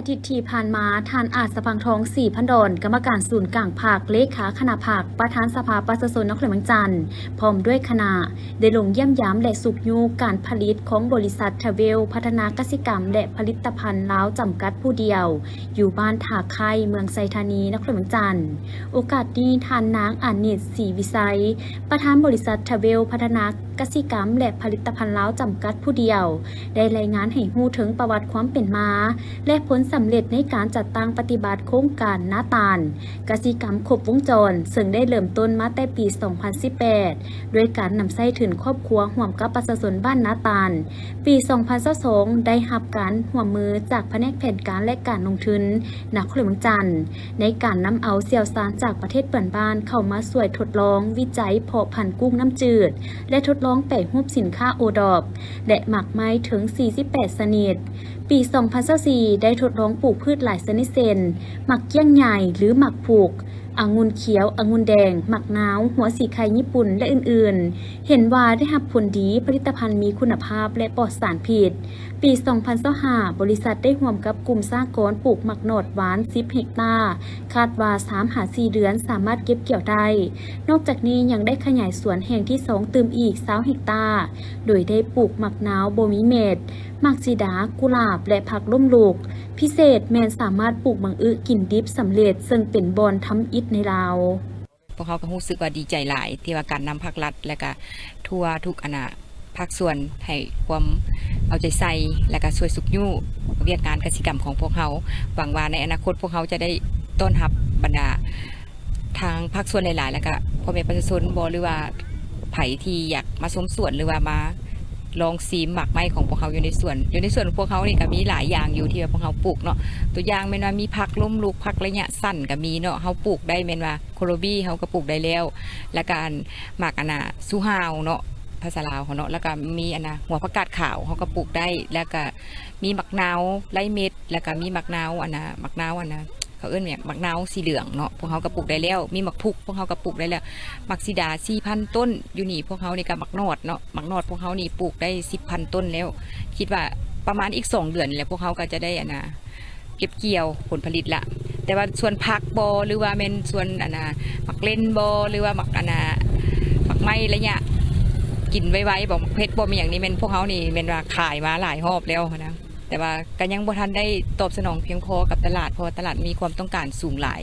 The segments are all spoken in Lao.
ທິດທີ່ຜ່ານມາ, ທ່ານ ອາດສະພັງທອງ ສີພັນດອນ, ກຳມະການສູນກາງພັກ, ເລຂາຄະນະພັກ, ປະທານສະພາປະຊາຊົນນະຄອນຫຼວງວຽງຈັນ ພ້ອມດ້ວຍຄະນະ ໄດ້ລົງຢ້ຽມຢາມ ແລະ ຊຸກຍູ້ການຜະລິດຂອງບໍລິສັດ ທຣາເວລ ພັດທະນາກະສິກຳ ແລະ ຜະລິດຕະພັນລາວ ຈຳກັດຜູ້ດຽວ ຢູ່ບ້ານທ່າໄຄ ເມືອງໄຊທານີ ນະຄອນຫຼວງວຽງຈັນ. ໂອກາດນີ້, ທ່ານ ນາງ ອານິດ ສີວິໄຊ ປະທານບໍລິສັດ ທຣາເວລ ພັດທະນາກະສິກຳ ແລະ ຜະລິດຕະພັນລາວ ຈຳກັດຜູ້ດຽວ ໄດ້ລາຍງານໃຫ້ຮູ້ເຖິງປະຫວັດຄວາມເປັນມາ ແລະ ຜົນສຳເລັດໃນການຈັດຕັ້ງປະຕິບັດໂຄງການນາຕານກະສິກຳຄົບວົງຈອນ, ເຊິ່ງໄດ້ເລີ່ມຕົ້ນມາແຕ່ປີສອງພັນສິບແປດ ດ້ວຍການນຳໃຊ້ທຶນຄອບຄົວຮ່ວມກັບປະຊາຊົນບ້ານນາຕານ. ປີສອງພັນຊາວສອງ ໄດ້ຮັບການຮ່ວມມືຈາກພະແນກແຜນການ ແລະ ການລົງທຶນນະຄອນຫຼວງວຽງຈັນ ໃນການນຳເອົາຊ່ຽວຊານຈາກປະເທດເພື່ອນບ້ານເຂົ້າມາຊ່ວຍທົດລອງວິໄຈເພາະພັນກຸ້ງນ້ຳຈືດ ແລະ ທົດລອງແປຮູບສິນຄ້າໂອດອບ ແລະ ໝາກໄມ້ເຖິງສີ່ສິບແປດຊະນິດ. ປີສອງພັນຊາວສີ່ ໄດ້ທົດລອງປູກພືດຫຼາຍຊະນິດເຊັ່ນ ໝາກກ້ຽງໃຫຍ່ ຫຼື ໝາກພຸກ, ອະງຸ່ນຂຽວ, ອະງຸ່ນແດງ, ໝາກນາວ, ຫົວສີໄຄຍີ່ປຸ່ນ ແລະ ອື່ນໆ. ເຫັນວ່າໄດ້ຮັບຜົນດີ, ຜະລິດຕະພັນມີຄຸນນະພາບ ແລະ ປອດສານພິດ. ປີສອງພັນຊາວຫ້າ ບໍລິສັດໄດ້ຮ່ວມກັບກຸ່ມສະຫະກອນປູກໝາກໜອດຫວານສິບເຮັກຕາ, ຄາດວ່າສາມຫາສີ່ເດືອນສາມາດເກັບກ່ຽວໄດ້. ນອກຈາກນີ້ຍັງໄດ້ຂະຫຍາຍສວນແຫ່ງທີສອງຕື່ມອີກຊາວເຮັກຕາ, ໂດຍໄດ້ປູກໝາກນາວບໍ່ມີເມັດ, ໝາກສີດາ, ກຸຫຼາບ ແລະ ຜັກລົ້ມລຸກ. ພິເສດແມ່ນສາມາດປູກໝາກອຶກິນດິບສຳເລັດ, ເຊິ່ງເປັນບ່ອນທຳອິດໃນລາວ. ພວກເຮົາກໍຮູ້ສຶກວ່າດີໃຈຫຼາຍ ທີ່ວ່າການນຳພາກລັດ ແລະ ກະທົ່ວທຸກອັນນະພາກສ່ວນໃຫ້ຄວາມເອົາໃຈໃສ່ ແລະ ກະຊ່ວຍຊຸກຍູ້ວຽກງານກະສິກຳຂອງພວກເຮົາ. ຫວັງວ່າໃນອະນາຄົດພວກເຮົາຈະໄດ້ຕ້ອນຮັບບັນດາທາງພາກສ່ວນຫຼາຍໆ ແລະ ກະພໍ່ແມ່ປະຊາຊົນບໍ ຫຼືວ່າໃຜທີ່ຢາກມາຊົມສວນ ຫຼືວ່າມາລອງຊີມໝາກໄມ້ຂອງພວກເຮົາຢູ່ໃນສວນ. ຢູ່ໃນສວນຂອງພວກເຮົານີ້ກະມີຫຼາຍຢ່າງຢູ່ທີ່ວ່າພວກເຮົາປູກເນາະ. ຕົວຢ່າງແມ່ນວ່າມີຜັກລົ້ມລຸກ, ຜັກໄລຍະສັ້ນກະມີເນາະ, ເຮົາປູກໄດ້ແມ່ນວ່າ ໂຄໂລບີເຮົາກໍປູກໄດ້ແລ້ວ ແລ້ວກໍອັນໝາກອັນນ່າຊູຮາວເນາະ ພາສາລາວເຮົາເນາະ ແລ້ວກໍມີອັນນ່າຫົວຜັກກາດຂາວເຮົາກໍປູກໄດ້ ແລ້ວກໍມີໝາກນາວໄຮ້ເມັດ ແລ້ວກໍມີໝາກນາວອັນນ່າ ໝາກນາວອັນນ່າ ເຂົາເອີ້ນຫຍັງ ໝາກນາວສີເຫຼືອງເນາະ ພວກເຮົາກໍປູກໄດ້ແລ້ວ ມີໝາກພຸກພວກເຮົາກໍປູກໄດ້ແລ້ວ ໝາກສີດາສີ່ພັນຕົ້ນ ຢູ່ນີ້ພວກເຮົານີ້ກໍໝາກໜອດເນາະ ໝາກໜອດພວກເຮົານີ້ປູກໄດ້ສິບພັນຕົ້ນແລ້ວ ຄິດວ່າປະມານອີກສອງເດືອນນີ້ແຫຼະ ພວກເຮົາກໍຈະໄດ້ອັນນ່າ ເກັບກ່ຽວຜົນຜະລິດລະ ແຕ່ວ່າສວນຜັກບໍ ຫຼືວ່າແມ່ນສວນອັນນ່າ ໝາກເລັ່ນບໍ ຫຼືວ່າໝາກອັນນ່າ ໝາກໄມ້ໄລຍະກິນໄວໆບໍ ໝາກເຜັດບໍ ແມ່ນຫຍັງນີ້ ແມ່ນພວກເຮົານີ້ແມ່ນວ່າຂາຍມາຫຼາຍຮອບແລ້ວຫັ້ນນະ ແຕ່ວ່າກໍຍັງບໍ່ທັນໄດ້ຕອບສະໜອງພຽງພໍກັບຕະຫຼາດ ເພາະວ່າຕະຫຼາດມີຄວາມຕ້ອງການສູງຫຼາຍ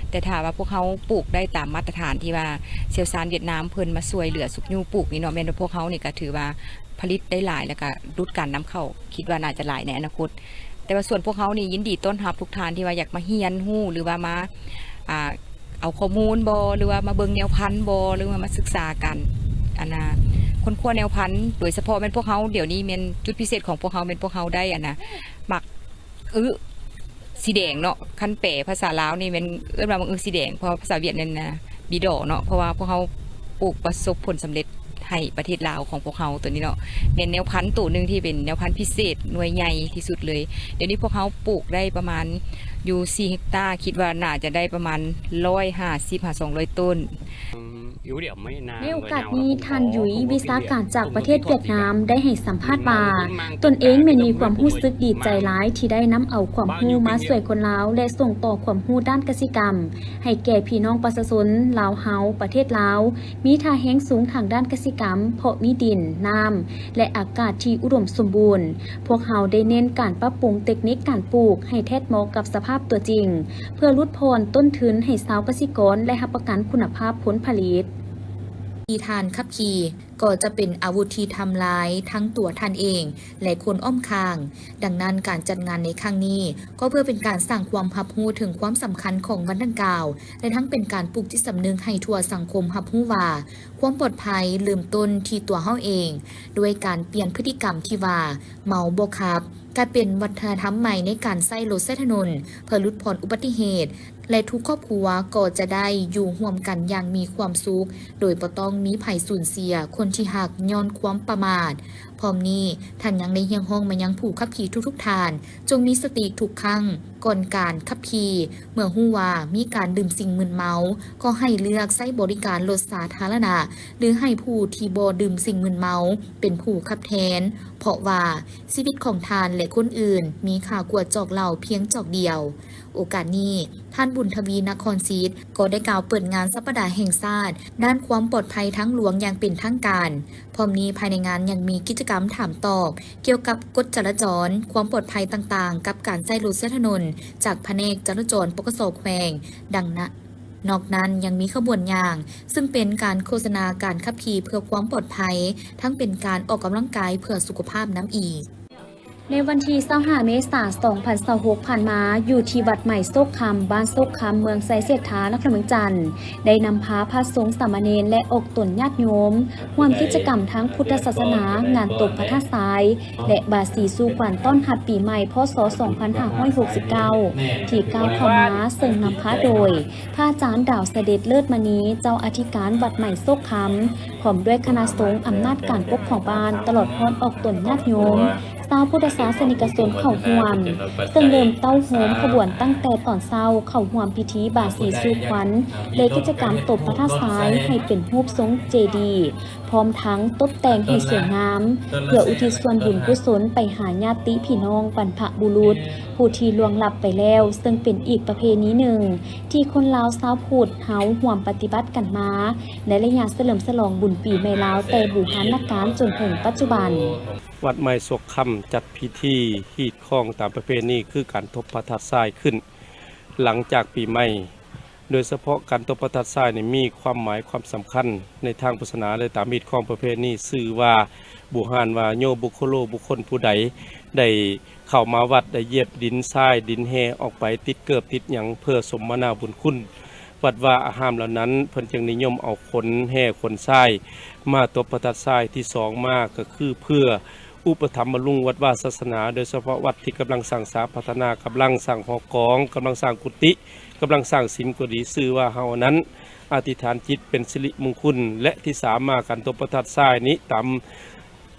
ແຕ່ຖ້າວ່າພວກເຮົາປູກໄດ້ຕາມມາດຕະຖານທີ່ວ່າຊ່ຽວຊານຫວຽດນາມເພິ່ນມາຊ່ວຍເຫຼືອຊຸກຍູ້ປູກນີ້ເນາະ ແມ່ນວ່າພວກເຮົານີ້ກໍຖືວ່າຜະລິດໄດ້ຫຼາຍ ແລ້ວກໍດຸດການນຳເຂົ້າ ຄິດວ່າໜ້າຈະຫຼາຍໃນອະນາຄົດ ແຕ່ວ່າສ່ວນພວກເຮົານີ້ຍິນດີຕ້ອນຮັບທຸກທ່ານທີ່ວ່າຢາກມາຮຽນຮູ້ ຫຼືວ່າມາ ອ່າ ເອົາຂໍ້ມູນບໍ ຫຼືວ່າມາເບິ່ງແນວພັນບໍ ຫຼືວ່າມາສຶກສາການ ອັນນ່າ ຄົ້ນຄວ້າແນວພັນ ໂດຍສະເພາະແມ່ນພວກເຮົາ ດຽວນີ້ແມ່ນຈຸດພິເສດຂອງພວກເຮົາ ແມ່ນພວກເຮົາໄດ້ ອັນນ່າ ໝາກອຶສີແດງເນາະ ຄັນແປພາສາລາວນີ້ແມ່ນເອີ້ນວ່າໝາກອຶສີແດງ ເພາະວ່າພາສາຫວຽດນາມນັ້ນນະ ບີດໍເນາະ ເພາະວ່າພວກເຮົາປູກປະສົບຜົນສຳເລັດ ໃຫ້ປະເທດລາວຂອງພວກເຮົາໂຕນີ້ເນາະ ແມ່ນແນວພັນໂຕໜຶ່ງທີ່ເປັນແນວພັນພິເສດໜ່ວຍໃຫຍ່ທີ່ສຸດເລີຍ ດຽວນີ້ພວກເຮົາປູກໄດ້ປະມານຢູ່ສີ່ເຮັກຕາ ຄິດວ່າໜ້າຈະໄດ້ປະມານຮ້ອຍຫ້າສິບຫາສອງຮ້ອຍຕົ້ນ. ໃນໂອກາດນີ້ ທ່ານ ຢຸຍ ວິຊາການຈາກປະເທດຫວຽດນາມ ໄດ້ໃຫ້ສຳພາດວ່າ ຕົນເອງແມ່ນມີຄວາມຮູ້ສຶກດີໃຈຫຼາຍທີ່ໄດ້ນຳເອົາຄວາມຮູ້ມາຊ່ວຍຄົນລາວ ແລະ ສົ່ງຕໍ່ຄວາມຮູ້ດ້ານກະສິກຳ ໃຫ້ແກ່ພີ່ນ້ອງປະຊາຊົນລາວເຮົາ ປະເທດລາວ ມີທ່າແຮງສູງທາງດ້ານກະສິກຳ ເພາະມີດິນ, ນ້ຳ ແລະ ອາກາດທີ່ອຸດົມສົມບູນ. ພວກເຮົາໄດ້ເນັ້ນການປັບປຸງເຕັກນິກການປູກໃຫ້ແທດເໝາະກັບສະພາບຕົວຈິງ ເພື່ອຫຼຸດຜ່ອນຕົ້ນທຶນໃຫ້ຊາວກະສິກອນ ແລະ ຮັບປະກັນຄຸນນະພາບຜົນຜະລິດ. ທີ່ທ່ານຂັບຂີ່ ກໍຈະເປັນອາວຸດທີ່ທຳລາຍທັງຕົວທ່ານເອງ ແລະ ຄົນອ້ອມຂ້າງ. ດັ່ງນັ້ນ, ການຈັດງານໃນຄັ້ງນີ້ ກໍເພື່ອເປັນການສ້າງຄວາມຮັບຮູ້ເຖິງຄວາມສຳຄັນຂອງວັນດັ່ງກ່າວ ແລະ ທັງເປັນການປຸກຈິດສຳນຶກໃຫ້ທົ່ວສັງຄົມຮັບຮູ້ວ່າ ຄວາມປອດໄພເລີ່ມຕົ້ນທີ່ຕົວເຮົາເອງ, ດ້ວຍການປ່ຽນພຶດຕິກຳທີ່ວ່າເມົາບໍ່ຂັບ ກາຍເປັນວັດທະນະທຳໃໝ່ໃນການໃຊ້ລົດໃຊ້ຖະໜົນ ເພື່ອຫຼຸດຜ່ອນອຸບັດຕິເຫດ ແລະ ທຸກຄອບຄົວກໍຈະໄດ້ຢູ່ຮ່ວມກັນຢ່າງມີຄວາມສຸກ ໂດຍບໍ່ຕ້ອງມີໃຜສູນເສຍຄົນທີ່ຮັກຍ້ອນຄວາມປະໝາດ. ພ້ອມນີ້, ທ່ານຍັງໄດ້ຮຽກຮ້ອງມາຍັງຜູ້ຂັບຂີ່ທຸກໆທ່ານ, ຈົ່ງມີສະຕິທຸກຄັ້ງກ່ອນການຂັບຂີ່, ເມື່ອຮູ້ວ່າມີການດື່ມສິ່ງມຶນເມົາ, ກໍໃຫ້ເລືອກໃຊ້ບໍລິການລົດສາທາລະນະ ຫຼື ໃຫ້ຜູ້ທີ່ບໍ່ດື່ມສິ່ງມຶນເມົາເປັນຜູ້ຂັບແທນ, ເພາະວ່າຊີວິດຂອງທ່ານ ແລະ ຄົນອື່ນມີຄ່າກວ່າຈອກເຫຼົ້າພຽງຈອກດຽວ. ໂອກາດນີ້, ທ່ານ ບຸນທະວີ ນະຄອນສິດ ກໍໄດ້ກ່າວເປີດງານສັບປະດາແຫ່ງຊາດດ້ານຄວາມປອດໄພທາງຫຼວງຢ່າງເປັນທາງການ. ພ້ອມນີ້, ພາຍໃນງານຍັງມີກິດຈະກຳຖາມຕອບກ່ຽວກັບກົດຈະລາຈອນ, ຄວາມປອດໄພຕ່າງໆ ກັບການໃຊ້ລົດໃຊ້ຖະໜົນ ຈາກພະແນກຈະລາຈອນ ປກສ ແຂວງ. ດັ່ງນະ, ນອກນັ້ນຍັງມີຂະບວນຍ່າງ, ຊຶ່ງເປັນການໂຄສະນາການຂັບຂີ່ເພື່ອຄວາມປອດໄພ, ທັງເປັນການອອກກຳລັງກາຍເພື່ອສຸຂະພາບນຳອີກ. ໃນວັນທີຊາວຫ້າ ເມສາ ສອງພັນຊາວຫົກ ຜ່ານມາ, ຢູ່ທີ່ວັດໃໝ່ໂຊກຄຳ, ບ້ານໂຊກຄຳ, ເມືອງໄຊເສດຖາ, ນະຄອນຫຼວງວຽງຈັນ, ໄດ້ນຳພາພະສົງສາມະເນນ ແລະ ອອກຕົນຍາດໂຍມ ຮ່ວມກິດຈະກຳທາງພຸດທະສາສະໜາ, ງານຕົບພະທາດຊາຍ ແລະ ບາສີສູ່ຂວັນຕ້ອນຮັບປີໃໝ່ ພ.ສ. ສອງພັນຫ້າຮ້ອຍຫົກສິບເກົ້າ ທີ່ກ່າວເຂົ້າມາ, ເຊິ່ງນຳພາໂດຍ ພະອາຈານ ດາວສະເດັດ ເລີດມະນີ, ເຈົ້າອະທິການວັດໃໝ່ໂຊກຄຳ, ພ້ອມດ້ວຍຄະນະສົງ, ອຳນາດການປົກຄອງບ້ານ, ຕະຫຼອດຮອດອອກຕົນຍາດໂຍມ, ຊາວພຸດທະສາສະນິກະຊົນເຂົ້າຮ່ວມ, ເຊິ່ງເລີ່ມເຕົ້າໂຮມຂະບວນຕັ້ງແຕ່ຕອນເຊົ້າ, ເຂົ້າຮ່ວມພິທີບາສີສູ່ຂວັນ ແລະ ກິດຈະກຳຕົບພະທາດຊາຍໃຫ້ເປັນຮູບຊົງເຈດີ, ພ້ອມທັງຕົບແຕ່ງໃຫ້ສວຍງາມ, ເພື່ອອຸທິດສ່ວນບຸນກຸສົນໄປຫາຍາດຕິພີ່ນ້ອງບັນພະບຸລຸດ ຜູ້ທີ່ລ່ວງລັບໄປແລ້ວ, ເຊິ່ງເປັນອີກປະເພນີໜຶ່ງ ທີ່ຄົນລາວຊາວພຸດເຮົາຮ່ວມປະຕິບັດກັນມາ ໃນໄລຍະສະເຫຼີມສະຫຼອງບຸນປີໃໝ່ລາວ ແຕ່ບູຮານນະການຈົນເຖິງປັດຈຸບັນ. ວັດໃໝ່ໂຊກຄຳຈັດພິທີຮີດຄອງຕາມປະເພນີ ຄືການຕົບພະທາດຊາຍຂຶ້ນຫຼັງຈາກປີໃໝ່. ໂດຍສະເພາະການຕົບພະທາດຊາຍນີ້ມີຄວາມໝາຍຄວາມສຳຄັນໃນທາງພຸດທະສາສະໜາ ແລະ ຕາມຮີດຄອງປະເພນີ ຊື່ວ່າບູຮານວ່າ ໂຍບຸກໂຄໂລ ບຸກຄົນຜູ້ໃດໄດ້ ເຂົ້າມາວັດໄດ້ຢຽບດິນຊາຍດິນແຮ່ອອກໄປ ຕິດເກີບຕິດຫຍັງ ເພື່ອສົມມະນາບຸນຄຸນວັດວາອາຮາມເຫຼົ່ານັ້ນ, ເພິ່ນຈຶ່ງນິຍົມເອົາຂົນແຮ່ຂົນຊາຍມາຕົບພະທາດຊາຍ. ທີສອງມາກໍຄືເພື່ອອຸປະຖຳບຳລຸງວັດວາສາສະໜາ, ໂດຍສະເພາະວັດທີ່ກຳລັງສ້າງສາພັດທະນາ, ກຳລັງສ້າງຫໍກອງ, ກຳລັງສ້າງກຸຕິ, ກຳລັງສ້າງສິມກໍດີ, ຊື່ວ່າເຮົານັ້ນອະທິຖານຈິດເປັນສິລິມຸງຄຸນ. ແລະ ທີສາມມາ ການຕົບພະທາດຊາຍນີ້ຕາມ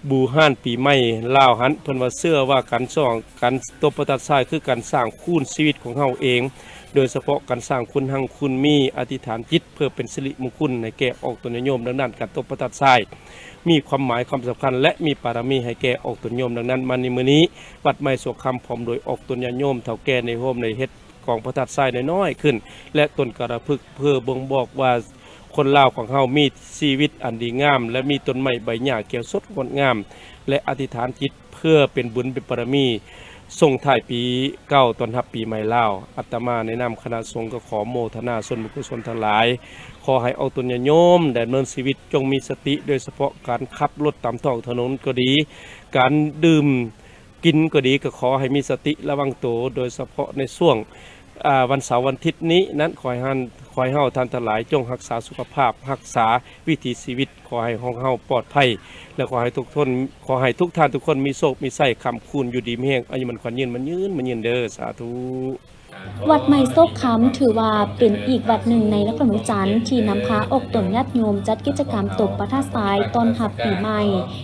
ບູຮານປີໃໝ່ລາວຫັ້ນ ເພິ່ນວ່າເຊື່ອວ່າການສ້າງ ການຕົບພະທາດຊາຍຄືການສ້າງຄູນຊີວິດຂອງເຮົາເອງ, ໂດຍສະເພາະການສ້າງຄຸນຮັ່ງຄຸນມີ, ອະທິຖານຈິດເພື່ອເປັນສິລິມຸງຄຸນໃຫ້ແກ່ອອກຕົນຍາດໂຍມ. ດັ່ງນັ້ນ ການຕົບພະທາດຊາຍມີຄວາມໝາຍຄວາມສຳຄັນ ແລະ ມີປາລະມີໃຫ້ແກ່ອອກຕົນໂຍມ. ດັ່ງນັ້ນ ມາໃນມື້ນີ້ ວັດໃໝ່ໂຊກຄຳ ພ້ອມໂດຍອອກຕົນຍາດໂຍມ, ເຖົ້າແກ່ໄດ້ໂຮມ ໄດ້ເຮັດ ກອງພະທາດຊາຍນ້ອຍໆຂຶ້ນ ແລະ ຕົ້ນກາລະພຶກ ເພື່ອບົ່ງບອກວ່າຄົນລາວຂອງເຮົາມີຊີວິດອັນດີງາມ ແລະ ມີຕົ້ນໄມ້ໃບຫຍ້າຂຽວສົດງົດງາມ ແລະ ອະທິຖານຈິດເພື່ອເປັນບຸນເປັນບາລະມີ ສົ່ງທ້າຍປີເກົ່າ ຕ້ອນຮັບປີໃໝ່ລາວ. ອາດຕະມາໃນນາມຄະນະສົງກໍຂໍໂມທະນາສ່ວນບຸນກຸສົນທັງຫຼາຍ, ຂໍໃຫ້ອອກຕົນຍາດໂຍມດຳເນີນຊີວິດຈົ່ງມີສະຕິ, ໂດຍສະເພາະການຂັບລົດຕາມທ້ອງຖະໜົນກໍດີ, ການດື່ມ ກິນກໍດີ ກໍຂໍໃຫ້ມີສະຕິລະວັງໂຕ, ໂດຍສະເພາະໃນຊ່ວງ ອາ ວັນເສົາວັນທິດນີ້ນັ້ນ, ຂໍໃຫ້ທ່ານ ຂໍໃຫ້ເຮົາທ່ານທັງຫຼາຍຈົ່ງຮັກສາສຸຂະພາບ, ຮັກສາວິຖີຊີວິດ, ຂໍໃຫ້ຂອງເຮົາປອດໄພ ແລະ ຂໍໃຫ້ທຸກຄົນ ຂໍໃຫ້ທຸກທ່ານທຸກຄົນມີໂຊກມີໄຊ, ຄ້ຳຄູນ, ຢູ່ດີມີແຮງ, ອາຍຸໝັ້ນຂວັນຍືນ, ໝັ້ນຍືນ, ໝັ້ນຍືນເດີ, ສາທຸ. ວັດໃໝ່ໂຊກຄຳ ຖືວ່າເປັນອີກວັດໜຶ່ງໃນນະຄອນຫຼວງວຽງຈັນ ທີ່ນຳພາອອກຕົນຍາດໂຍມຈັດກິດຈະກຳຕົບພະທາດຊາຍຕ້ອນຮັບປີໃໝ່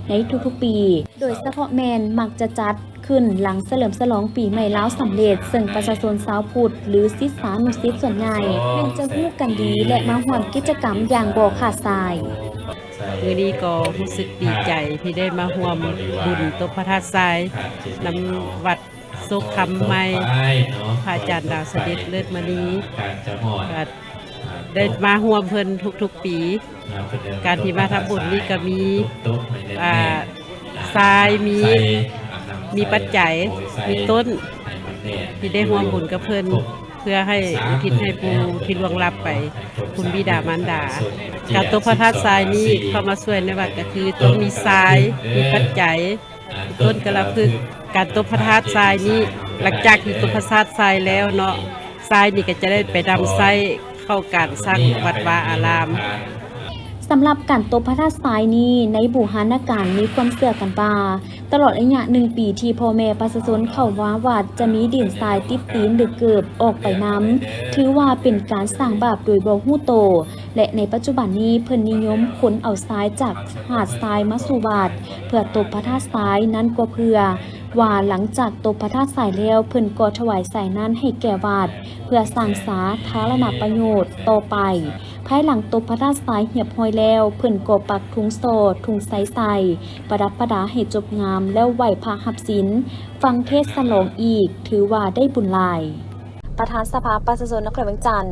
ໃນທຸກໆປີ, ໂດຍສະເພາະແມ່ນມັກຈະຈັດຂຶ້ນຫຼັງສະເຫຼີມສະຫຼອງປີໃໝ່ລາວສຳເລັດ, ເຊິ່ງປະຊາຊົນຊາວພຸດ ຫຼື ສິດສານຸສິດສ່ວນໃຫຍ່ແມ່ນຈະຮູ້ກັນດີ ແລະ ມາຮ່ວມກິດຈະກຳຢ່າງບໍ່ຂາດສາຍ. ມື້ນີ້ກໍຮູ້ສຶກດີໃຈທີ່ໄດ້ມາຮ່ວມບຸນຕົບພະທາດຊາຍນຳວັດ ໂຊກຄຳໃໝ່ ພະອາຈານດາວສະເດັດເລີດມະນີ ກະໄດ້ມາຮ່ວມເພິ່ນທຸກໆປີ. ການທີ່ມາທຳບຸນນີ້ກະມີ ອາ ຊາຍ ມີ ມີປັດໄຈ ມີຕົ້ນ ທີ່ໄດ້ຮ່ວມບຸນກັບເພິ່ນ ເພື່ອໃຫ້ອຸທິດໃຫ້ຜູ້ທີ່ລ່ວງລັບໄປ ຄຸນບິດາມານດາ. ການຕົບພະທາດຊາຍນີ້ ເຂົ້າມາຊ່ວຍໃນວັດກະຄືຕ້ອງມີຊາຍ ມີປັດໄຈ ຕົ້ນກາລະພຶກ. ການຕົບພະທາດຊາຍນີ້ ຫຼັງຈາກທີ່ຕົບພະທາດຊາຍແລ້ວເນາະ, ຊາຍນີ້ກໍຈະໄດ້ໄປນຳໃຊ້ເຂົ້າການສ້າງວັດວາອາລາມ. ສຳລັບການຕົບພະທາດຊາຍນີ້ ໃນບູຮານນະການມີຄວາມເຊື່ອກັນວ່າ ຕະຫຼອດໄລຍະໜຶ່ງປີທີ່ພໍ່ແມ່ປະຊາຊົນເຂົ້າມາວັດ ຈະມີດິນຊາຍຕິດຕີນຫຼືເກີບອອກໄປນຳ ຖືວ່າເປັນການສ້າງບາບໂດຍບໍ່ຮູ້ໂຕ ແລະ ໃນປັດຈຸບັນນີ້ເພິ່ນນິຍົມຂົນເອົາຊາຍຈາກຫາດຊາຍມາສູ່ວັດ ເພື່ອຕົບພະທາດຊາຍ ນັ້ນກໍເພື່ອວ່າຫຼັງຈາກຕົບພະທາດຊາຍແລ້ວ ເພິ່ນກໍຖວາຍຊາຍນັ້ນໃຫ້ແກ່ວັດ ເພື່ອສ້າງສາທາລະນະປະໂຫຍດຕໍ່ໄປ. ພາຍຫຼັງຕົບພະທາດຊາຍຮຽບຮ້ອຍແລ້ວ ເພິ່ນກໍປັກທຸງສໍ່ ທຸງໄຊໃສ່ ປະດັບປະດາໃຫ້ຈົບງາມ ແລ້ວໄຫວ້ພະຮັບສິນ ຟັງເທດສະຫຼອງອີກ ຖືວ່າໄດ້ບຸນຫຼາຍ. ປະທານສະພາປະຊາຊົນນະຄອນຫຼວງວຽງຈັນ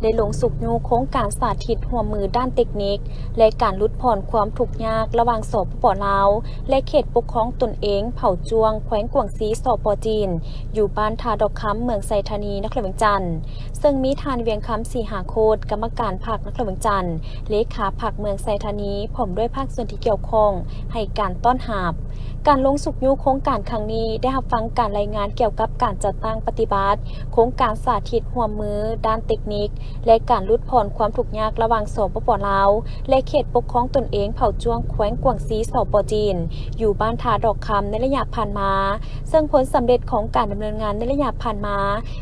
ໄດ້ລົງຊຸກຍູ້ໂຄງການສາທິດຮ່ວມມືດ້ານເຕັກນິກ ແລະ ການຫຼຸດຜ່ອນຄວາມທຸກຍາກລະຫວ່າງ ສປປ ລາວ ແລະ ເຂດປົກຄອງຕົນເອງເຜົ່າຈວງ ແຂວງກວາງຊີ ສປ ຈີນ ຢູ່ບ້ານທ່າດອກຄຳ ເມືອງໄຊທານີ ນະຄອນຫຼວງວຽງຈັນ ເຊິ່ງມີທ່ານ ວຽງຄຳ ສີຫາໂຄດ ກຳມະການພັກນະຄອນຫຼວງວຽງຈັນ, ເລຂາພັກເມືອງໄຊທານີ ພ້ອມດ້ວຍພາກສ່ວນທີ່ກ່ຽວຂ້ອງ ໃຫ້ການຕ້ອນຮັບ. ການລົງຊຸກຍູ້ໂຄງການຄັ້ງນີ້ ໄດ້ຮັບຟັງການລາຍງານກ່ຽວກັບການຈັດຕັ້ງປະຕິບັດໂຄງການສາທິດຮ່ວມມືດ້ານເຕັກນິກ ແລະ ການຫຼຸດຜ່ອນຄວາມທຸກຍາກລະຫວ່າງ ສປປ ລາວ ແລະ ເຂດປົກຄອງຕົນເອງເຜົ່າຈວງ ແຂວງກວາງຊີ ສປ ຈີນ ຢູ່ບ້ານທ່າດອກຄຳ ໃນໄລຍະຜ່ານມາ, ເຊິ່ງຜົນສຳເລັດຂອງການດຳເນີນງານໃນໄລຍະຜ່ານມາ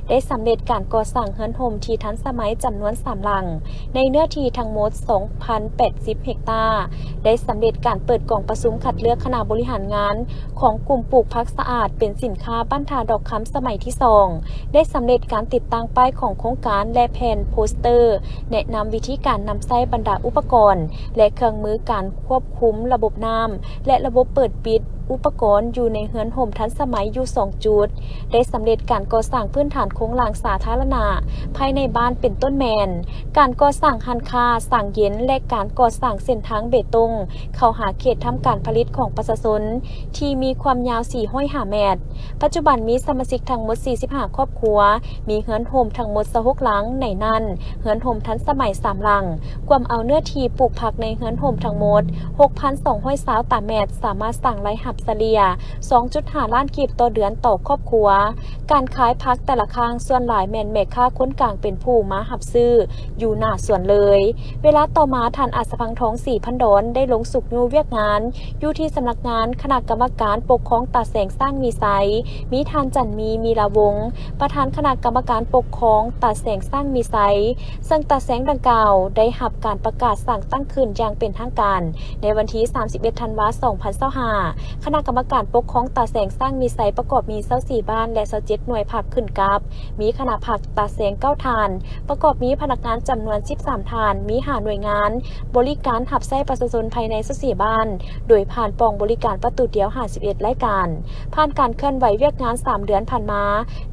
ໄດ້ສຳເລັດການກໍ່ສ້າງເຮືອນຮົ່ມທີ່ທັນສະໄໝຈຳນວນສາມຫຼັງ ໃນເນື້ອທີ່ທັງໝົດ ສອງພັນແປດສິບເຮັກຕາ, ໄດ້ສຳເລັດການເປີດກອງປະຊຸມຄັດເລືອກຄະນະບໍລິຫານງານຂອງກຸ່ມປູກຜັກສະອາດເປັນສິນຄ້າບ້ານທ່າດອກຄຳສະໄໝທີສອງ, ໄດ້ສຳເລັດການຕິດຕັ້ງປ້າຍຂອງໂຄງການ ແລະ ແຜ່ນໂປສເຕີ ແນະນຳວິທີການນຳໃຊ້ບັນດາອຸປະກອນ ແລະ ເຄື່ອງມືການຄວບຄຸມລະບົບນ້ຳ ແລະ ລະບົບເປີດປິດອຸປະກອນຢູ່ໃນເຮືອນຮົ່ມທັນສະໄໝຢູ່ສອງຈຸດ, ໄດ້ສຳເລັດການກໍ່ສ້າງພື້ນຖານໂຄງລ່າງສາທາລະນະພາຍໃນບ້ານ ເປັນຕົ້ນແມ່ນ ການກໍ່ສ້າງຮ້ານຄ້າ, ສາງເຢັນ ແລະ ການກໍ່ສ້າງເສັ້ນທາງເບຕົງເຂົ້າຫາເຂດທຳການຜະລິດຂອງປະຊາຊົນ ທີ່ມີຄວາມຍາວສີ່ຮ້ອຍຫ້າແມັດ. ປັດຈຸບັນມີສະມາຊິກທັງໝົດສີ່ສິບຫ້າຄອບຄົວ, ມີເຮືອນຮົ່ມທັງໝົດຊາວຫົກຫຼັງ, ໃນນັ້ນ ເຮືອນຮົ່ມທັນສະໄໝສາມຫຼັງ, ກວມເອົາເນື້ອທີ່ປູກຜັກໃນເຮືອນຮົ່ມທັງໝົດຫົກພັນສອງຮ້ອຍຊາວຕາແມັດ, ສາມາດສ້າງລາຍຮັບສະເລ່ຍສອງຈຸດຫ້າລ້ານກີບຕໍ່ເດືອນຕໍ່ຄອບຄົວ. ການຂາຍຜັກແຕ່ລະຄັ້ງ ສ່ວນຫຼາຍແມ່ນແມ່ຄ້າຄົນກາງເປັນຜູ້ມາຮັບຊື້ຢູ່ໜ້າສວນເລີຍ. ເວລາຕໍ່ມາ ທ່ານ ອາດສະພັງທອງ ສີພັນດອນ ໄດ້ລົງຊຸກຍູ້ວຽກງານ ຢູ່ທີ່ສຳນັກງານຄະນະກຳມະການປົກຄອງຕາແສງຊ້າງມີໄຊ, ມີທ່ານ ຈັນມີ ມີລາວົງ ປະທານຄະນະກຳມະການປົກຄອງຕາແສງຊ້າງມີໄຊ, ເຊິ່ງຕາແສງດັ່ງກ່າວໄດ້ຮັບການປະກາດສ້າງຕັ້ງຂຶ້ນຢ່າງເປັນທາງການໃນວັນທີສາມສິບເອັດ ທັນວາ ສອງພັນຊາວຫ້າ. ຄະນະກຳມະການປົກຄອງຕາແສງຊ້າງມີໄຊ ປະກອບມີຊາວສີ່ບ້ານ ແລະ ຊາວເຈັດໜ່ວຍພັກຂຶ້ນກັບ ມີຄະນະພັກຕາແສງເກົ້າທ່ານ, ປະກອບມີພະນັກງານຈຳນວນສິບສາມທ່ານ, ມີຫ້າໜ່ວຍງານບໍລິການຮັບໃຊ້ປະຊາຊົນພາຍໃນຊາວສີ່ບ້ານ, ໂດຍຜ່ານປ່ອງບໍລິການປະຕູດຽວຫ້າສິບເອັດລາຍການ. ຜ່ານການເຄື່ອນໄຫວວຽກງານສາມເດືອນຜ່ານມາ,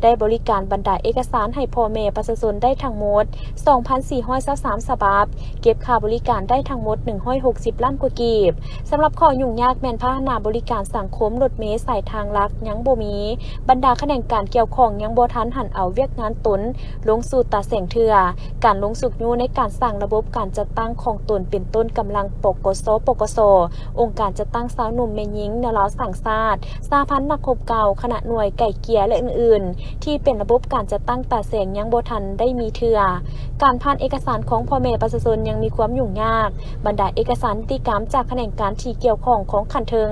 ໄດ້ບໍລິການບັນດາເອກະສານໃຫ້ພໍ່ແມ່ປະຊາຊົນໄດ້ທັງໝົດສອງພັນສີ່ຮ້ອຍຊາວສາມສະບັບ, ເກັບຄ່າບໍລິການໄດ້ທັງໝົດໜຶ່ງຮ້ອຍຫົກສິບລ້ານກວ່າກີບ. ສຳລັບຂໍ້ຫຍຸ້ງຍາກແມ່ນພາຫະນະບໍລິການສັງຄົມລົດເມສາຍທາງຫຼັກຍັງບໍ່ມີ, ບັນດາຂະແໜງການກ່ຽວຂ້ອງຍັງບໍ່ທັນຫັນເອົາວຽກງານຕົນລົງສູ່ຕາແສງເທື່ອ. ການລົງຊຸກຍູ້ໃນການສ້າງລະບົບການຈັດຕັ້ງຂອງຕົນເປັນຕົ້ນກຳລັງ ປກສ, ປກສ, ອົງການຈັດຕັ້ງຊາວໜຸ່ມແມ່ຍິງແນວລາວສ້າງຊາດ, ສະຫະພັນນັກຮົບເກົ່າ, ຄະນະໜ່ວຍໄກ່ເກ່ຍ ແລະ ອື່ນໆ ທີ່ເປັນລະບົບການຈັດຕັ້ງຕາແສງຍັງບໍ່ທັນໄດ້ມີເທື່ອ. ການຜ່ານເອກະສານຂອງພໍ່ແມ່ປະຊາຊົນຍັງມີຄວາມຫຍຸ້ງຍາກ. ບັນດາເອກະສານນິຕິກຳຈາກຂະແໜງການທີ່ກ່ຽວຂ້ອງຂອງຂັ້ນເທິງ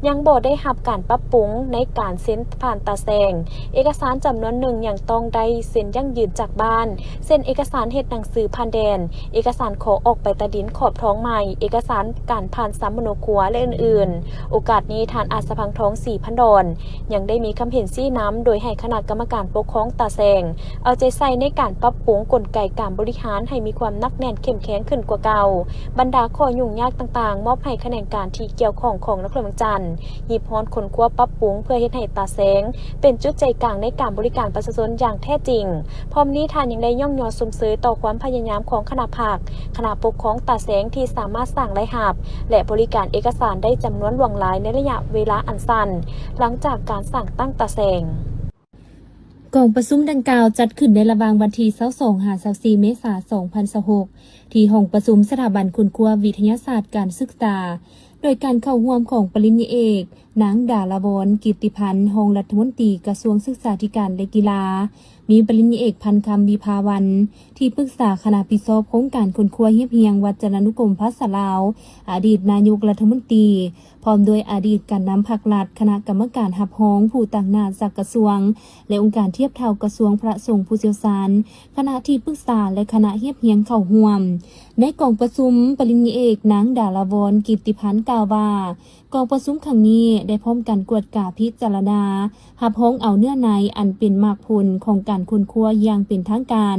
ຍັງບໍ່ໄດ້ຮັບການປັບປຸງໃນການເຊັນຜ່ານຕາແສງ. ເອກະສານຈຳນວນໜຶ່ງຍັງຕ້ອງໄດ້ເຊັນຢັ້ງຢືນຈາກບ້ານ, ເຊັ່ນ ເອກະສານເຮັດໜັງສືຜ່ານແດນ, ເອກະສານຂໍອອກໃບຕາດິນຂອບທອງໃໝ່, ເອກະສານການຜ່ານສຳມະໂນຄົວ ແລະ ອື່ນໆ. ໂອກາດນີ້ ທ່ານ ອາດສະພັງທອງ ສີພັນດອນ ຍັງໄດ້ມີຄຳເຫັນຊີ້ນຳ ໂດຍໃຫ້ຄະນະກຳມະການປົກຄອງຕາແສງ ເອົາໃຈໃສ່ໃນການປັບປຸງກົນໄກການບໍລິຫານໃຫ້ມີຄວາມໜັກແໜ້ນເຂັ້ມແຂງຂຶ້ນກວ່າເກົ່າ. ບັນດາຂໍ້ຫຍຸ້ງຍາກຕ່າງໆ ມອບໃຫ້ຂະແໜງການທີ່ກ່ຽວຂ້ອງຂອງນະຄອນຫຼວງວຽງຈັນ ຮີບຮ້ອນຄົ້ນຄວ້າປັບປຸງ ເພື່ອເຮັດໃຫ້ຕາແສງເປັນຈຸດໃຈກາງໃນການບໍລິການປະຊາຊົນຢ່າງແທ້ຈິງ. ພ້ອມນີ້ທ່ານຍັງໄດ້ຍ້ອງຍໍຊົມເຊີຍຕໍ່ຄວາມພະຍາຍາມຂອງຄະນະພັກ, ຄະນະປົກຄອງຕາແສງທີ່ສາມາດສ້າງລາຍຮັບ ແລະ ບໍລິການເອກະສານໄດ້ຈຳນວນຫຼວງຫຼາຍໃນໄລຍະເວລາອັນສັ້ນ ຫຼັງຈາກການສ້າງຕັ້ງຕາແສງ. ກອງປະຊຸມດັ່ງກ່າວຈັດຂຶ້ນໃນລະຫວ່າງວັນທີຊາວສອງ ຫາ ຊາວສີ່ ເມສາ ສອງພັນຊາວຫົກ ທີ່ຫ້ອງປະຊຸມສະຖາບັນຄົ້ນຄວ້າວິທະຍາສາດການສຶກສາ, ໂດຍການເຂົ້າຮ່ວມຂອງປະລິນຍາເອກ ນາງ ດາລາວອນ ກິດຕິພັນ ຮອງລັດຖະມົນຕີກະຊວງສຶກສາທິການ ແລະ ກິລາ, ມີປະລິນຍາເອກ ພັນຄຳ ວິພາວັນ ທີ່ປຶກສາຄະນະຜິດຊອບໂຄງການຄົ້ນຄວ້າຮຽບຮຽງວັດຈະນານຸກົມພາສາລາວ, ອະດີດນາຍົກລັດຖະມົນຕີ, ພ້ອມດ້ວຍອະດີດການນຳພັກລັດ, ຄະນະກຳມະການຮັບຮອງຜູ້ຕາງໜ້າຈາກກະຊວງ ແລະ ອົງການທຽບເທົ່າກະຊວງ, ພະສົງຜູ້ຊ່ຽວຊານ, ຄະນະທີ່ປຶກສາ ແລະ ຄະນະຮຽບຮຽງເຂົ້າຮ່ວມ. ໃນກອງປະຊຸມ, ປະລິນຍາເອກ ນາງ ດາລາວອນ ກິດຕິພັນ ກ່າວວ່າ, ກອງປະຊຸມຄັ້ງນີ້ໄດ້ພ້ອມກັນກວດກາພິຈາລະນາ, ຮັບຮອງເອົາເນື້ອໃນອັນເປັນໝາກຜົນຂອງການຄົ້ນຄວ້າຢ່າງເປັນທາງການ,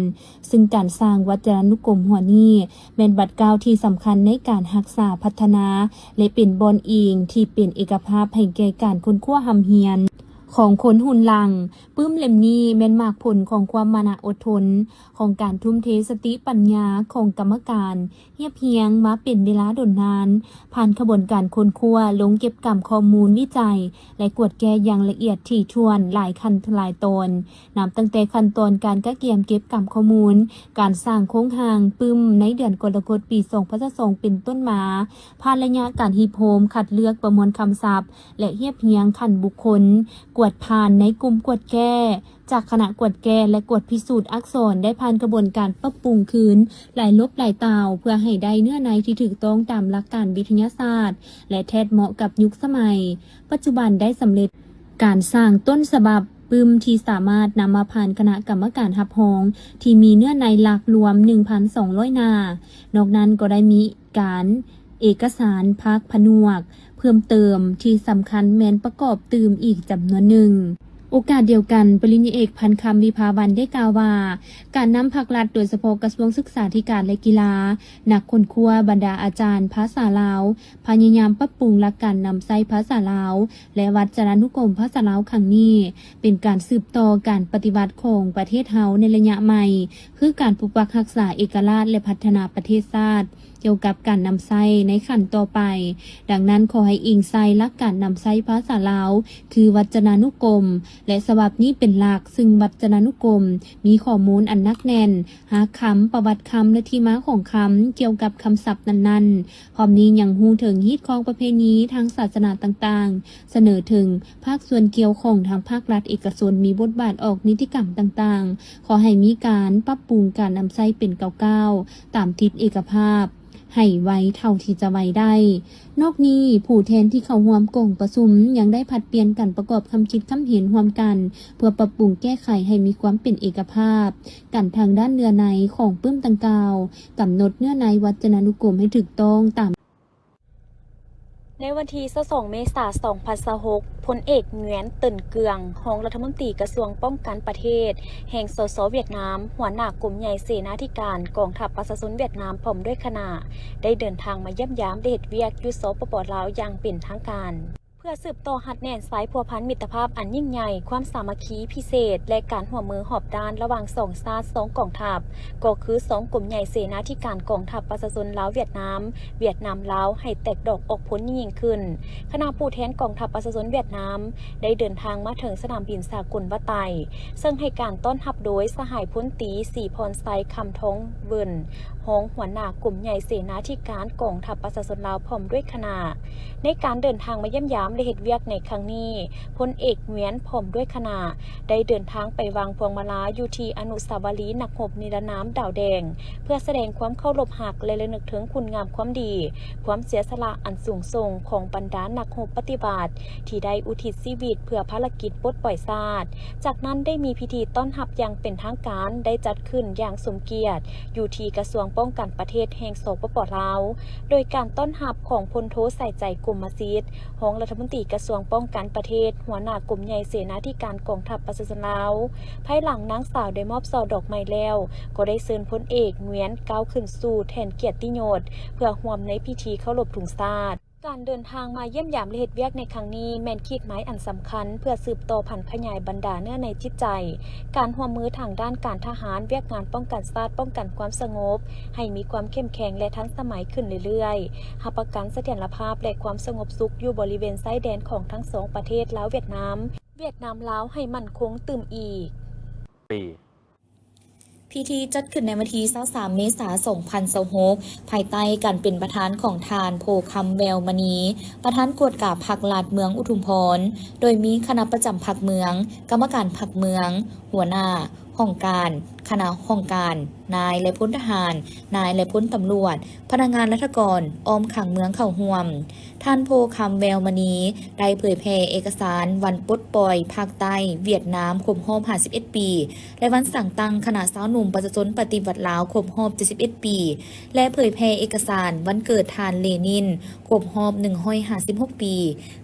ຊຶ່ງການສ້າງວັດຈະນານຸກົມຫົວນີ້ ແມ່ນບາດກ້າວທີ່ສຳຄັນໃນການຮັກສາ, ພັດທະນາ ແລະ ເປັນບ່ອນອີງທີ່ເປັນເອກະພາບໃຫ້ແກ່ການຄົ້ນຄວ້າຮ່ຳຮຽນຂອງຄົນຮຸ່ນຫຼັງ. ປຶ້ມເຫຼັ້ມນີ້ແມ່ນໝາກຜົນຂອງຄວາມມານະອົດທົນ, ຂອງການທຸ່ມເທສະຕິປັນຍາຂອງກຳມະການ ຮຽບຮຽງມາເປັນເວລາດົນນານ, ຜ່ານຂະບວນການຄົ້ນຄວ້າ, ລົງເກັບກຳຂໍ້ມູນວິໄຈ ແລະ ກວດແກ້ຢ່າງລະອຽດຖີ່ຖ້ວນ, ຫຼາຍຂັ້ນຫຼາຍຕອນ, ນັບຕັ້ງແຕ່ຂັ້ນຕອນການກະກຽມເກັບກຳຂໍ້ມູນ, ການສ້າງໂຄງຮ່າງປຶ້ມໃນເດືອນກໍລະກົດປີສອງພັນຊາວສອງເປັນຕົ້ນມາ, ຜ່ານໄລຍະການຮີບໂຮມ, ຄັດເລືອກ, ປະມວນຄຳສັບ ແລະ ຮຽບຮຽງຂັ້ນບຸກຄົນ, ກວດຜ່ານໃນກຸ່ມກວດແກ້, ຈາກຄະນະກວດແກ້ ແລະ ກວດພິສູດອັກສອນ ໄດ້ຜ່ານກະບວນການປັບປຸງຄືນຫຼາຍລົບຫຼາຍຕາວ ເພື່ອໃຫ້ໄດ້ເນື້ອໃນທີ່ຖືກຕ້ອງຕາມຫຼັກການວິທະຍາສາດ ແລະ ແທດເໝາະກັບຍຸກສະໄໝປັດຈຸບັນ ໄດ້ສຳເລັດການສ້າງຕົ້ນສະບັບປຶ້ມທີ່ສາມາດນຳມາຜ່ານຄະນະກຳມະການຮັບຮອງ ທີ່ມີເນື້ອໃນຫຼັກລວມໜຶ່ງພັນສອງຮ້ອຍໜ້າ. ນອກນັ້ນກໍໄດ້ມີ ການເອກະສານພາກຜະໜວກເພີ່ມເຕີມ ທີ່ສຳຄັນແມ່ນປະກອບຕື່ມອີກຈຳນວນໜຶ່ງ. ໂອກາດດຽວກັນ, ປະລິນຍາເອກ ພັນຄຳ ວິພາວັນ ໄດ້ກ່າວວ່າ, ການນຳພັກລັດ, ໂດຍສະເພາະກະຊວງສຶກສາທິການ ແລະ ກິລາ, ນັກຄົ້ນຄວ້າ, ບັນດາອາຈານພາສາລາວ, ພະຍາຍາມປັບປຸງຫຼັກການນຳໃຊ້ພາສາລາວ ແລະ ວັດຈະນານຸກົມພາສາລາວຄັ້ງນີ້ ເປັນການສືບຕໍ່ການປະຕິວັດຂອງປະເທດເຮົາໃນໄລຍະໃໝ່, ຄືການປົກປັກຮັກສາເອກະລາດ ແລະ ພັດທະນາປະເທດຊາດ. ກ່ຽວກັບການນຳໃຊ້ໃນຂັ້ນຕໍ່ໄປ. ດັ່ງນັ້ນ, ຂໍໃຫ້ອີງໃສ່ຫຼັກການນຳໃຊ້ພາສາລາວ ຄືວັດຈະນານຸກົມ ແລະ ສະບັບນີ້ເປັນຫຼັກ, ຊຶ່ງວັດຈະນານຸກົມມີຂໍ້ມູນອັນໜັກແໜ້ນ, ຮາກຄຳ, ປະຫວັດຄຳ ແລະ ທີ່ມາຂອງຄຳກ່ຽວກັບຄຳສັບນັ້ນໆ. ພ້ອມນີ້ຍັງຮູ້ເຖິງຮີດຄອງປະເພນີທາງສາສະໜາຕ່າງໆ, ສະເໜີເຖິງພາກສ່ວນກ່ຽວຂ້ອງທາງພາກລັດເອກະຊົນ ມີບົດບາດອອກນິຕິກຳຕ່າງໆ. ຂໍໃຫ້ມີການປັບປຸງການນຳໃຊ້ເປັນກ້າວໆ ຕາມທິດເອກະພາບ ໃຫ້ໄວເທົ່າທີ່ຈະໄວໄດ້. ນອກນີ້, ຜູ້ແທນທີ່ເຂົ້າຮ່ວມກອງປະຊຸມຍັງໄດ້ຜັດປ່ຽນກັນປະກອບຄຳຄິດຄຳເຫັນຮ່ວມກັນ ເພື່ອປັບປຸງແກ້ໄຂໃຫ້ມີຄວາມເປັນເອກະພາບກັນທາງດ້ານເນື້ອໃນຂອງປຶ້ມດັ່ງກ່າວ, ກຳນົດເນື້ອໃນວັດຈະນານຸກົມໃຫ້ຖືກຕ້ອງຕາມ ໃນວັນທີຊາວສອງ ເມສາ ສອງພັນຊາວຫົກ, ພົນເອກ ຫງວຽນ ເຕີນເກືອງ ຮອງລັດຖະມົນຕີກະຊວງປ້ອງກັນປະເທດ ແຫ່ງ ສສ ຫວຽດນາມ, ຫົວໜ້າກົມໃຫຍ່ເສນາທິການກອງທັບປະຊາຊົນຫວຽດນາມ ພ້ອມດ້ວຍຄະນະ ໄດ້ເດີນທາງມາຢ້ຽມຢາມ ແລະ ເຮັດວຽກຢູ່ ສປປ ລາວ ຢ່າງເປັນທາງການ. ເພື່ອສືບຕໍ່ຮັດແໜ້ນສາຍພົວພັນມິດຕະພາບອັນຍິ່ງໃຫຍ່, ຄວາມສາມັກຄີພິເສດ ແລະ ການຮ່ວມມືຮອບດ້ານລະຫວ່າງສອງຊາດ, ສອງກອງທັບ, ກໍຄືສອງກົມໃຫຍ່ເສນາທິການກອງທັບປະຊາຊົນລາວ-ຫວຽດນາມ, ຫວຽດນາມ-ລາວ ໃຫ້ແຕກດອກອອກຜົນຍິ່ງໆຂຶ້ນ. ຄະນະຜູ້ແທນກອງທັບປະຊາຊົນຫວຽດນາມ ໄດ້ເດີນທາງມາເຖິງສະໜາມບິນສາກົນວັດໄຕ, ເຊິ່ງໃຫ້ການຕ້ອນຮັບໂດຍສະຫາຍພົນຕີ ສີພອນໄຊ ຄຳທອງເວີນ ຮອງຫົວໜ້າກົມໃຫຍ່ເສນາທິການກອງທັບປະຊາຊົນລາວ ພ້ອມດ້ວຍຄະນະ. ໃນການເດີນທາງມາຢ້ຽມຢາມ ແລະ ເຮັດວຽກໃນຄັ້ງນີ້, ພົນເອກ ຫງວຽນ ພ້ອມດ້ວຍຄະນະ ໄດ້ເດີນທາງໄປວາງພວງມາລາຢູ່ທີ່ອະນຸສາວະລີນັກຮົບນິລະນາມດາວແດງ, ເພື່ອສະແດງຄວາມເຄົາລົບຮັກ ແລະ ລະນຶກເຖິງຄຸນງາມຄວາມດີ, ຄວາມເສຍສະຫຼະອັນສູງສົ່ງຂອງບັນດານັກຮົບປະຕິວັດ ທີ່ໄດ້ອຸທິດຊີວິດເພື່ອພາລະກິດປົດປ່ອຍຊາດ. ຈາກນັ້ນໄດ້ມີພິທີຕ້ອນຮັບຢ່າງເປັນທາງການ ໄດ້ຈັດຂຶ້ນຢ່າງສົມກຽດ ຢູ່ທີ່ກະຊວງປ້ອງກັນປະເທດແຫ່ງ ສປປ ລາວ, ໂດຍການຕ້ອນຮັບຂອງພົນໂທ ສາຍໃຈ ກົມມະສິດ ຮອງລັດຖະມົນຕີກະຊວງປ້ອງກັນປະເທດ, ຫົວໜ້າກົມໃຫຍ່ເສນາທິການກອງທັບປະຊາຊົນລາວ. ພາຍຫຼັງນາງສາວໄດ້ມອບຊ່ອດອກໄມ້ແລ້ວ, ກໍໄດ້ເຊີນພົນເອກ ຫງວຽນ ກ້າວຂຶ້ນສູ່ແທ່ນກຽດຕິຍົດ ເພື່ອຮ່ວມໃນພິທີເຄົາລົບທຸງຊາດ. ການເດີນທາງມາຢ້ຽມຢາມ ແລະ ເຮັດວຽກໃນຄັ້ງນີ້ ແມ່ນຂີດໝາຍອັນສຳຄັນ ເພື່ອສືບຕໍ່ຜັນຂະຫຍາຍບັນດາເນື້ອໃນຈິດໃຈ, ການຮ່ວມມືທາງດ້ານການທະຫານ, ວຽກງານປ້ອງກັນຊາດ, ປ້ອງກັນຄວາມສະຫງົບ ໃຫ້ມີຄວາມເຂັ້ມແຂງ ແລະ ທັນສະໄໝຂຶ້ນເລື້ອຍໆ, ຮັບປະກັນສະຖຽນລະພາບ ແລະ ຄວາມສະຫງົບສຸກຢູ່ບໍລິເວນຊາຍແດນຂອງທັງສອງປະເທດ ລາວ-ຫວຽດນາມ, ຫວຽດນາມ-ລາວ ໃຫ້ໝັ້ນຄົງຕື່ມອີກ. ປີ. ເພ ພິທີຈັດຂຶ້ນໃນວັນທີຊາວສາມ ເມສາ ສອງພັນຊາວຫົກ ພາຍໃຕ້ການເປັນປະທານຂອງທ່ານ ໂພຄຳ ແວວມະນີ ປະທານກວດກາພັກລັດເມືອງອຸທຸມພອນ, ໂດຍມີຄະນະປະຈຳພັກເມືອງ, ກຳມະການພັກເມືອງ, ຫົວໜ້າຫ້ອງການ, ຄະນະຫ້ອງການ, ນາຍ ແລະ ພົນທະຫານ, ນາຍ ແລະ ພົນຕຳຫຼວດ, ພະນັກງານລັດຖະກອນ ອ້ອມຂ້າງເມືອງເຂົ້າຮ່ວມ. ທ່ານ ໂພຄຳ ແວວມະນີ ໄດ້ເຜີຍແຜ່ເອກະສານວັນປົດປ່ອຍພາກໃຕ້ຫວຽດນາມຄົບຮອບຫ້າສິບເອັດປີ ແລະ ວັນສ້າງຕັ້ງຄະນະຊາວໜຸ່ມປະຊາຊົນປະຕິວັດລາວຄົບຮອບເຈັດສິບເອັດປີ ແລະ ເຜີຍແຜ່ເອກະສານວັນເກີດທ່ານເລນິນຄົບຮອບໜຶ່ງຮ້ອຍຫ້າສິບຫົກປີ,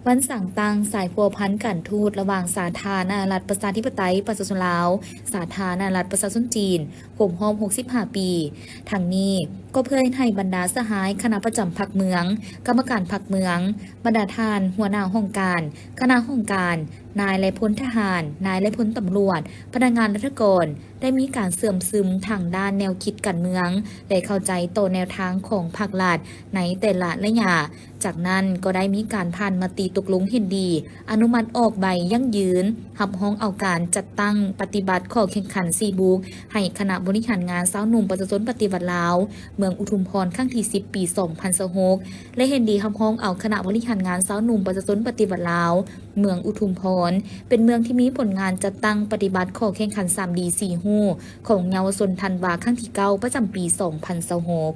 ວັນສ້າງຕັ້ງສາຍພົວພັນການທູດລະຫວ່າງສາທາລະນະລັດປະຊາທິປະໄຕປະຊາຊົນລາວ ສາທາລະນະລັດປະຊາຊົນຈີນ ຄົບຮອບຫົກສິບຫ້າປີ. ທັງນີ້ກໍເພື່ອເຮັດໃຫ້ບັນດາສະຫາຍຄະນະປະຈຳພັກເມືອງ, ກຳມະການພັກເມືອງ, ບັນດາທ່ານຫົວໜ້າຫ້ອງການ, ຄະນະຫ້ອງການ, ນາຍ ແລະ ພົນທະຫານ, ນາຍ ແລະ ພົນຕຳຫຼວດ, ພະນັກງານລັດຖະກອນ ໄດ້ມີການເຊື່ອມຊຶມທາງດ້ານແນວຄິດການເມືອງ ແລະ ເຂົ້າໃຈຕໍ່ແນວທາງຂອງພັກລັດໃນແຕ່ລະໄລຍະ. ຈາກນັ້ນກໍໄດ້ມີການຜ່ານມະຕິຕົກລົງເຫັນດີ ອະນຸມັດອອກໃບຢັ້ງຢືນ ຮັບຮອງເອົາການຈັດຕັ້ງປະຕິບັດຂໍ້ແຂ່ງຂັນສີ່ບຸກ ໃຫ້ຄະນະບໍລິຫານງານຊາວໜຸ່ມປະຊາຊົນປະຕິວັດລາວ ເມືອງອຸທຸມພອນ ຄັ້ງທີສິບ ປີສອງພັນຊາວຫົກ ແລະ ເຫັນດີຮັບຮອງເອົາຄະນະບໍລິຫານງານຊາວໜຸ່ມປະຊາຊົນປະຕິວັດລາວ ເມືອງອຸທຸມພອນ ເປັນເມືອງທີ່ມີຜົນງານຈັດຕັ້ງປະຕິບັດຂໍ້ແຂ່ງຂັນສາມດີສີ່ຮູ້ ຂອງເຍົາວະຊົນທັນວາ ຄັ້ງທີເກົ້າ ປະຈຳປີສອງພັນຊາວຫົກ.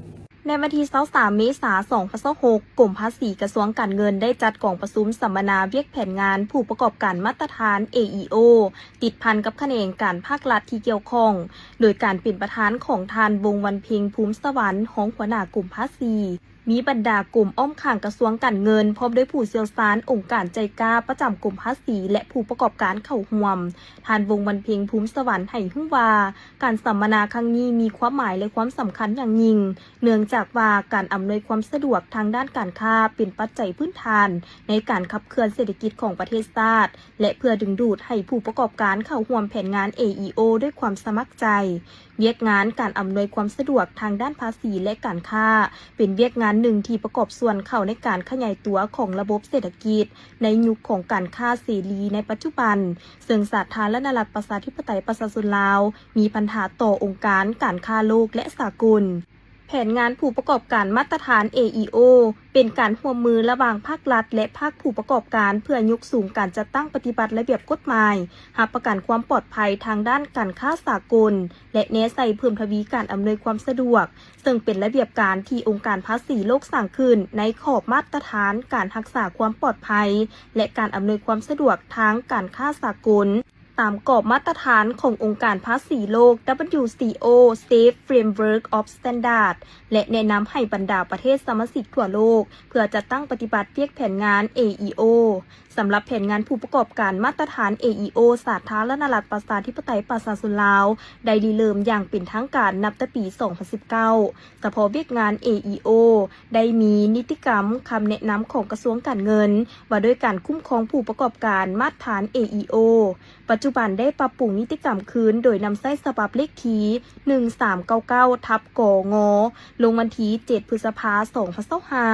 ໃນວັນທີຊາວສາມ ເມສາ ສອງພັນຊາວຫົກ ກົມພາສີກະຊວງການເງິນໄດ້ຈັດກອງປະຊຸມສຳມະນາວຽກແຜນງານຜູ້ປະກອບການມາດຕະຖານ ເອອີໂອ ຕິດພັນກັບຂະແໜງການພາກລັດທີ່ກ່ຽວຂ້ອງ ໂດຍການເປັນປະທານຂອງທ່ານ ວົງວັນເພັງ ພູມສະຫວັນ ຮອງຫົວໜ້າກົມພາສີ. ມີບັນດາກົມອ້ອມຂ້າງກະຊວງການເງິນ ພ້ອມດ້ວຍຜູ້ຊ່ຽວຊານອົງການໄຈກາປະຈຳກົມພາສີ ແລະ ຜູ້ປະກອບການເຂົ້າຮ່ວມ. ທ່ານ ວົງວັນເພັງ ພູມສະຫວັນ ໃຫ້ຮູ້ວ່າ ການສຳມະນາຄັ້ງນີ້ມີຄວາມໝາຍ ແລະ ຄວາມສຳຄັນຢ່າງຍິ່ງ ເນື່ອງຈາກວ່າການອຳນວຍຄວາມສະດວກທາງດ້ານການຄ້າເປັນປັດໄຈພື້ນຖານໃນການຂັບເຄື່ອນເສດຖະກິດຂອງປະເທດຊາດ ແລະ ເພື່ອດຶງດູດໃຫ້ຜູ້ປະກອບການເຂົ້າຮ່ວມແຜນງານ ເອອີໂອ ດ້ວຍຄວາມສະໝັກໃຈ. ວຽກງານການອຳນວຍຄວາມສະດວກທາງດ້ານພາສີ ແລະ ການຄ້າ ເປັນວຽກງານໜຶ່ງທີ່ປະກອບສ່ວນເຂົ້າໃນການຂະຫຍາຍຕົວຂອງລະບົບເສດຖະກິດໃນຍຸກຂອງການຄ້າເສລີໃນປັດຈຸບັນ, ເຊິ່ງສາທາລະນະລັດປະຊາທິປະໄຕປະຊາຊົນລາວ ມີພັນທະຕໍ່ອົງການການຄ້າໂລກ ແລະ ສາກົນ. ແຜນງານຜູ້ປະກອບການມາດຕະຖານ ເອອີໂອ ເປັນການຮ່ວມມືລະຫວ່າງພາກລັດ ແລະ ພາກຜູ້ປະກອບການ ເພື່ອຍົກສູງການຈັດຕັ້ງປະຕິບັດລະບຽບກົດໝາຍ, ຮັບປະກັນຄວາມປອດໄພທາງດ້ານການຄ້າສາກົນ ແລະ ແນໃສ່ເພີ່ມທະວີການອຳນວຍຄວາມສະດວກ, ເຊິ່ງເປັນລະບຽບການທີ່ອົງການພາສີໂລກສ້າງຂຶ້ນໃນຂອບມາດຕະຖານການຮັກສາຄວາມປອດໄພ ແລະ ການອຳນວຍຄວາມສະດວກທາງການຄ້າສາກົນ. ຕາມກອບມາດຕະຖານຂອງອົງການພາສີໂລກ WTO Safe Framework of Standard ແລະ ແນະນຳໃຫ້ບັນດາປະເທດສະມາຊິກທົ່ວໂລກ ເພື່ອຈັດຕັ້ງປະຕິບັດວຽກແຜນງານ ເອອີໂອ. ສຳລັບແຜນງານຜູ້ປະກອບການມາດຕະຖານ ເອອີໂອ ສາທາລະນະລັດປະຊາທິປະໄຕປະຊາຊົນລາວ ໄດ້ລິເລີ່ມຢ່າງເປັນທາງການນັບແຕ່ປີສອງພັນສິບເກົ້າ. ສະເພາະວຽກງານ ເອອີໂອ ໄດ້ມີນິຕິກຳຄຳແນະນຳຂອງກະຊວງການເງິນ ວ່າດ້ວຍການຄຸ້ມຄອງຜູ້ປະກອບການມາດຖານ ເອອີໂອ. ປັດຈຸບັນໄດ້ປັບປຸງນິຕິກຳຄືນ ໂດຍນຳໃຊ້ສະບັບເລກທີໜຶ່ງສາມເກົ້າເກົ້າ ທັບ ກງ ລົງວັນທີເຈັດ ພຶດສະພາ ສອງພັນຊາວຫ້າ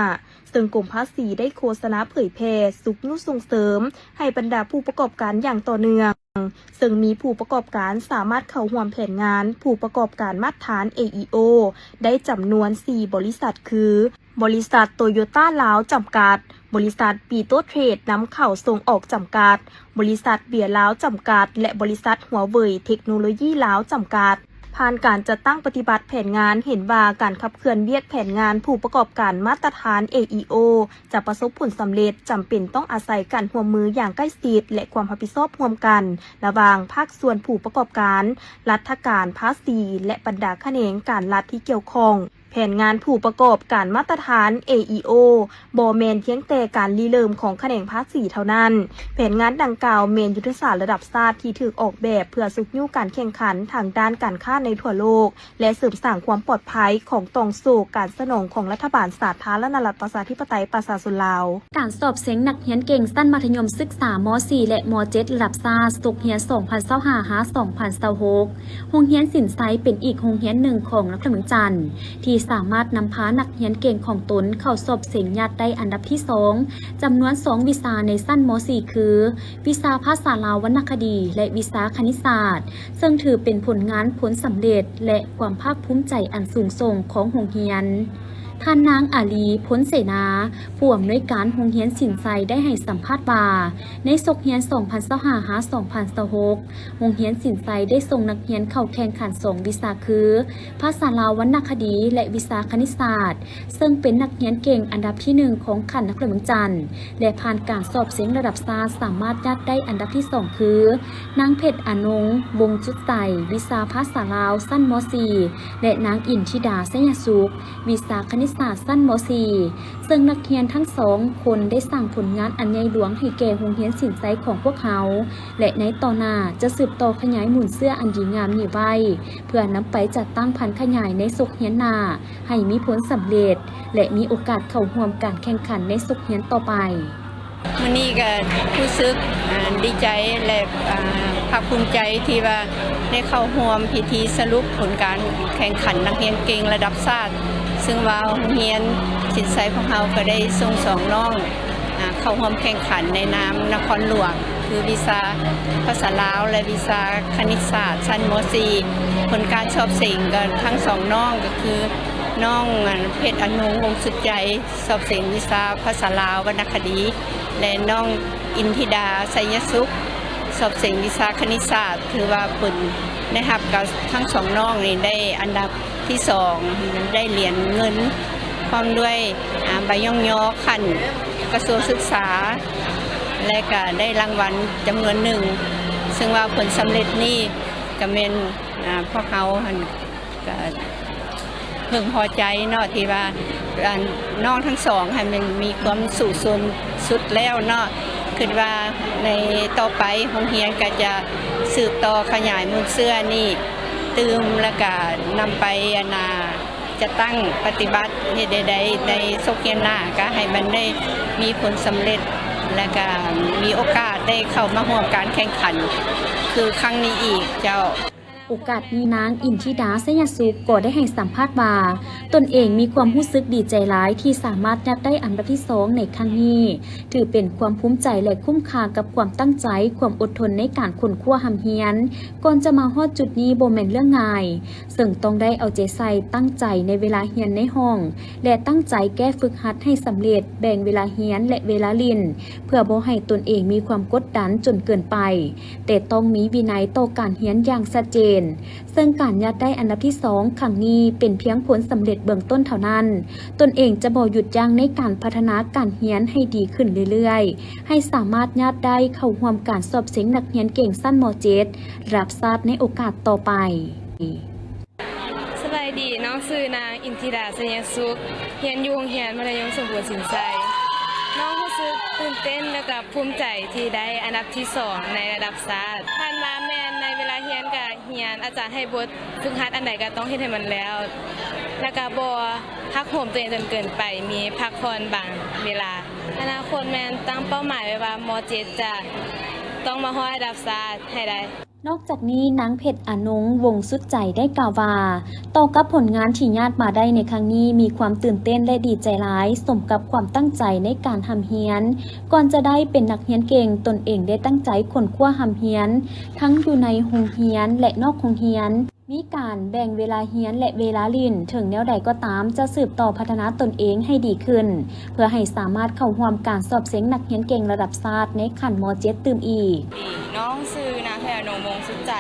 ເຊິ່ງກົມພາສີໄດ້ໂຄສະນາເຜີຍແຜ່, ຊຸກຍູ້ສົ່ງເສີມໃຫ້ບັນດາຜູ້ປະກອບການຢ່າງຕໍ່ເນື່ອງ, ເຊິ່ງມີຜູ້ປະກອບການສາມາດເຂົ້າຮ່ວມແຜນງານຜູ້ປະກອບການມາດຖານ ເອອີໂອ ໄດ້ຈຳນວນສີ່ບໍລິສັດ ຄື ບໍລິສັດໂຕໂຍຕ້າລາວຈຳກັດ, ບໍລິສັດປີໂຕເທຣດນຳເຂົ້າສົ່ງອອກຈຳກັດ, ບໍລິສັດເບຍລາວຈຳກັດ ແລະ ບໍລິສັດຫົວເຫວີຍເທັກໂນໂລຢີລາວຈຳກັດ. ຜ່ານການຈັດຕັ້ງປະຕິບັດແຜນງານ ເຫັນວ່າການຂັບເຄື່ອນວຽກແຜນງານຜູ້ປະກອບການມາດຕະຖານ ເອອີໂອ ຈະປະສົບຜົນສຳເລັດ ຈຳເປັນຕ້ອງອາໄສການຮ່ວມມືຢ່າງໃກ້ຊິດ ແລະ ຄວາມຮັບຜິດຊອບຮ່ວມກັນ ລະຫວ່າງພາກສ່ວນຜູ້ປະກອບການ, ລັດຖະການ, ພາສີ ແລະ ບັນດາຂະແໜງການລັດທີ່ກ່ຽວຂ້ອງ. ແຜນງານຜູ້ປະກອບການມາດຕະຖານ ເອອີໂອ ບໍ່ແມ່ນພຽງແຕ່ການລິເລີ່ມຂອງຂະແໜງພາສີເທົ່ານັ້ນ. ແຜນງານດັ່ງກ່າວແມ່ນຍຸດທະສາດລະດັບຊາດທີ່ຖືກອອກແບບເພື່ອຊຸກຍູ້ການແຂ່ງຂັນທາງດ້ານການຄ້າໃນທົ່ວໂລກ ແລະ ເສີມສ້າງຄວາມປອດໄພຂອງຕ່ອງໂສ້ການສະໜອງຂອງລັດຖະບານສາທາລະນະລັດປະຊາທິປະໄຕປະຊາຊົນລາວ. ການສອບເສັງນັກຮຽນເກັ່ງຊັ້ນມັດທະຍົມສຶກສາ ມໍສີ່ ແລະ ມໍເຈັດ ລະດັບຊາດ ສົກຮຽນສອງພັນຊາວຫ້າ ຫາ ສອງພັນຊາວຫົກ ໂຮງຮຽນສິນໄຊເປັນອີກໂຮງຮຽນໜຶ່ງຂອງນະຄອນຫຼວງວຽງຈັນ ທີ່ ສາມາດນຳພານັກຮຽນເກັ່ງຂອງຕົນເຂົ້າສອບເສັງຍາດໄດ້ອັນດັບທີສອງ ຈຳນວນສອງວິຊາໃນຊັ້ນ ມ.ສີ່ ຄື ວິຊາພາສາລາວວັນນະຄະດີ ແລະ ວິຊາຄະນິດສາດ, ເຊິ່ງຖືເປັນຜົນງານ, ຜົນສຳເລັດ ແລະ ຄວາມພາກພູມໃຈອັນສູງສົ່ງຂອງໂຮງຮຽນ. ທ່ານນາງ ອາລີ ພົນເສນາ, ຜູ້ອຳນວຍການໂຮງຮຽນສິນໄຊ ໄດ້ໃຫ້ສຳພາດວ່າ, ໃນສົກຮຽນສອງພັນຊາວຫ້າ ຫາ ສອງພັນຊາວຫົກ ໂຮງຮຽນສິນໄຊໄດ້ສົ່ງນັກຮຽນເຂົ້າແຂ່ງຂັນສອງວິຊາຄື ພາສາລາວວັນນະຄະດີ ແລະ ວິຊາຄະນິດສາດ, ເຊິ່ງເປັນນັກຮຽນເກັ່ງອັນດັບທີໜຶ່ງຂອງຂັ້ນນະຄອນຫຼວງວຽງຈັນ ແລະ ຜ່ານການສອບເສັງລະດັບຊາດ ສາມາດຍາດໄດ້ອັນດັບທີສອງຄື ນາງເພັດອານົງ ວົງຈຸດໃສ, ວິຊາພາສາລາວຊັ້ນ ມ.ສີ່ ແລະ ນາງອິນທິດາ ໄຊຍະສຸກ, ວິຊາຄະນິດສາດຊັ້ນ ມ.ສີ່ ເຊິ່ງນັກຮຽນທັງສອງຄົນໄດ້ສ້າງຜົນງານອັນໃຫຍ່ຫຼວງໃຫ້ແກ່ໂຮງຮຽນສິນໄຊຂອງພວກເຮົາ ແລະ ໃນຕໍ່ໜ້າຈະສືບຕໍ່ຂະຫຍາຍມູນເຊື້ອອັນດີງາມນີ້ໄວ້ ເພື່ອນຳໄປຈັດຕັ້ງພັນຂະຫຍາຍໃນສົກຮຽນໜ້າ ໃຫ້ມີຜົນສຳເລັດ ແລະ ມີໂອກາດເຂົ້າຮ່ວມການແຂ່ງຂັນໃນສົກຮຽນຕໍ່ໄປ. ມື້ນີ້ກໍຮູ້ສຶກ ອ່າ ດີໃຈ ແລະ ອ່າ ພາກພູມໃຈທີ່ວ່າໄດ້ເຂົ້າຮ່ວມພິທີສະຫຼຸບຜົນການແຂ່ງຂັນນັກຮຽນເກັ່ງລະດັບຊາດ, ເຊິ່ງວ່າໂຮງຮຽນສິນໄຊຂອງເຮົາກໍໄດ້ສົ່ງສອງນ້ອງ ອ່າ ເຂົ້າຮ່ວມແຂ່ງຂັນໃນນາມນະຄອນຫຼວງ ຄືວິຊາພາສາລາວ ແລະ ວິຊາຄະນິດສາດຊັ້ນ ມ.ສີ່. ຜົນການສອບເສັງກໍທັງສອງນ້ອງກໍຄືນ້ອງ ອ່າ ເພັດອານົງ ວົງສຸດໃຈ ສອບເສັງວິຊາພາສາລາວວັນນະຄະດີ ແລະ ນ້ອງອິນທິດາ ໄຊຍະສຸກ ສອບເສັງວິຊາຄະນິດສາດ. ຖືວ່າເພິ່ນໄດ້ຮັບກັບທັງສອງນ້ອງນີ້ໄດ້ອັນດັບທີສອງ ໄດ້ຫຼຽນເງິນ ພ້ອມດ້ວຍ ອາ ໃບຍ້ອງຍໍຂັ້ນກະຊວງສຶກສາ ແລະ ກະໄດ້ລາງວັນຈຳນວນໜຶ່ງ, ເຊິ່ງວ່າຜົນສຳເລັດນີ້ກະແມ່ນ ອາ ພວກເຮົາຫັ້ນກະເພິ່ງພໍໃຈເນາະ ທີ່ວ່າ ອາ ນ້ອງທັງສອງຫັ້ນແມ່ນມີຄວາມສູ້ຊົນສຸດແລ້ວເນາະ. ຄິດວ່າໃນຕໍ່ໄປໂຮງຮຽນກະຈະສືບຕໍ່ຂະຫຍາຍມູນເຊື້ອນີ້ຕື່ມ ແລ້ວກະນຳໄປ ອັນນ່າ ຈັດຕັ້ງປະຕິບັດເຮັດໃດໆ ໃນສົກຮຽນໜ້າ ກະໃຫ້ມັນໄດ້ມີຜົນສຳເລັດ ແລະກະມີໂອກາດໄດ້ເຂົ້າມາຮ່ວມການແຂ່ງຂັນຄືຄັ້ງນີ້ອີກເຈົ້າ. ໂອກາດນີ້ນາງອິນທິດາ ໄຊຍະສຸກ ກໍໄດ້ໃຫ້ສຳພາດວ່າ ຕົນເອງມີຄວາມຮູ້ສຶກດີໃຈຫຼາຍທີ່ສາມາດຍາດໄດ້ອັນດັບທີສອງໃນຄັ້ງນີ້, ຖືເປັນຄວາມພູມໃຈ ແລະ ຄຸ້ມຄ່າກັບຄວາມຕັ້ງໃຈ, ຄວາມອົດທົນໃນການຄົ້ນຄວ້າຮ່ຳຮຽນ ກ່ອນຈະມາຮອດຈຸດນີ້ບໍ່ແມ່ນເລື່ອງງ່າຍ. ເຊິ່ງຕ້ອງໄດ້ເອົາໃຈໃສ່ຕັ້ງໃຈໃນເວລາຮຽນໃນຫ້ອງ ແລະ ຕັ້ງໃຈແກ້ຝຶກຫັດໃຫ້ສຳເລັດ, ແບ່ງເວລາຮຽນ ແລະ ເວລາຫຼິ້ນ ເພື່ອບໍ່ໃຫ້ຕົນເອງມີຄວາມກົດດັນຈົນເກີນໄປ, ແຕ່ຕ້ອງມີວິໄນຕໍ່ການຮຽນຢ່າງຊັດເຈນ. ເຊິ່ງການຍາດໄດ້ອັນດັບທີສອງຄັ້ງນີ້ເປັນພຽງຜົນສຳເລັດເບື້ອງຕົ້ນເທົ່ານັ້ນ. ຕົນເອງຈະບໍ່ຢຸດຢັ້ງໃນການພັດທະນາການຮຽນໃຫ້ດີຂຶ້ນເລື້ອຍໆ, ໃຫ້ສາມາດຍາດໄດ້ເຂົ້າຮ່ວມການສອບເສັງນັກຮຽນເກັ່ງຊັ້ນ ມ.ເຈັດ ລະດັບຊາດໃນໂອກາດຕໍ່ໄປ. ສະບາຍດີ, ນ້ອງຊື່ນາງອິນທິດາ ໄຊຍະສຸກ, ຮຽນຢູ່ໂຮງຮຽນມັດທະຍົມສົມບູນສິນໄຊ. ນ້ອງຮູ້ສຶກຕື່ນເຕັ້ນ ແລະ ກໍພູມໃຈທີ່ໄດ້ອັນດັບທີສອງໃນລະດັບຊາດ. ຜ່ານມາແມ່ນໃນເວລາຮຽນກະຮຽນ, ອາຈານໃຫ້ບົດຝຶກຫັດອັນໃດກະຕ້ອງເຮັດໃຫ້ມັນແລ້ວ, ແລະ ກະບໍ່ຫັກໂຫມຕົວເອງຈົນເກີນໄປ, ມີພັກຜ່ອນບາງເວລາ. ອະນາຄົດແມ່ນຕັ້ງເປົ້າໝາຍໄວ້ວ່າ ມ.ເຈັດ ຈະຕ້ອງມາຮອດລະດັບຊາດໃຫ້ໄດ້. ນອກຈາກນີ້ ນາງເພັດອານົງ ວົງສຸດໃຈ ໄດ້ກ່າວວ່າ ຕໍ່ກັບຜົນງານທີ່ຍາດມາໄດ້ໃນຄັ້ງນີ້ ມີຄວາມຕື່ນເຕັ້ນ ແລະ ດີໃຈຫຼາຍ, ສົມກັບຄວາມຕັ້ງໃຈໃນການຮ່ຳຮຽນ. ກ່ອນຈະໄດ້ເປັນນັກຮຽນເກັ່ງ, ຕົນເອງໄດ້ຕັ້ງໃຈຄົ້ນຄວ້າຮ່ຳຮຽນ ທັງຢູ່ໃນໂຮງຮຽນ ແລະ ນອກໂຮງຮຽນ, ມີການແບ່ງເວລາຮຽນ ແລະ ເວລາຫຼິ້ນ. ເຖິງແນວໃດກໍຕາມ, ຈະສືບຕໍ່ພັດທະນາຕົນເອງໃຫ້ດີຂຶ້ນ ເພື່ອໃຫ້ສາມາດເຂົ້າຮ່ວມການສອບເສັງນັກຮຽນເກັ່ງລະດັບຊາດໃນຂັ້ນ ມ.ເຈັດ ຕື່ມອີກ. ນ້ອງຊື່ນາງ ເພັດອານົງ ວົງສຸດໃຈ,